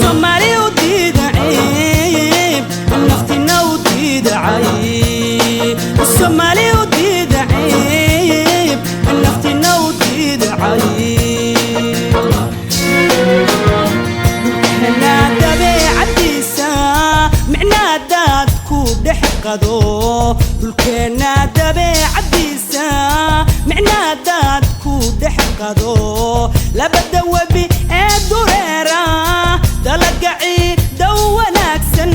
Soomaali u diida ceeb, naftina u diida cayb. Soomaali u diida ceeb, naftina u diida cayb. Micnaa dabeecadiisa, micnaa daad ku dhex qado. Dhulkeenna dabeecadiisa, micnaa daad ku dhex qado. Labada webi ee dureera, dalaga ciidow wanaagsan,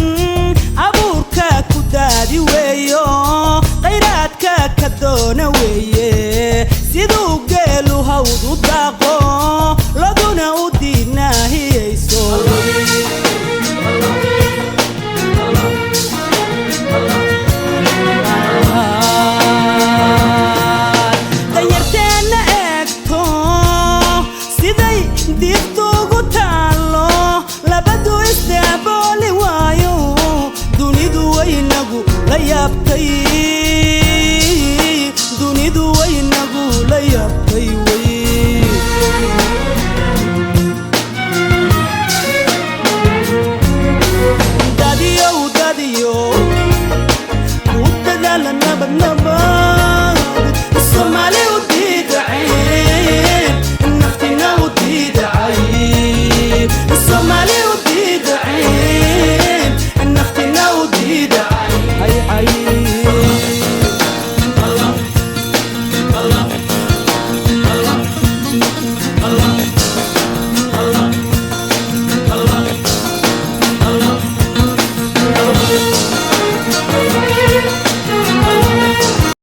abuurka ku daadi weeyo, khayraadka ka doona weeye. Siduu geelu hawd u daaqo, loduna u diidnaahiyeyso. Danyarteenna eegto siday diiftu ugu taallo, labadu isdaabooli waayo, dunidu waynagu la yaabtay, dunidu waynagu la yaabtay wey. Dadiyow, dadiyow, ku dadaala nabad, nabad. Soomaali u diida cayb, naftina u diida cayb. Soomaali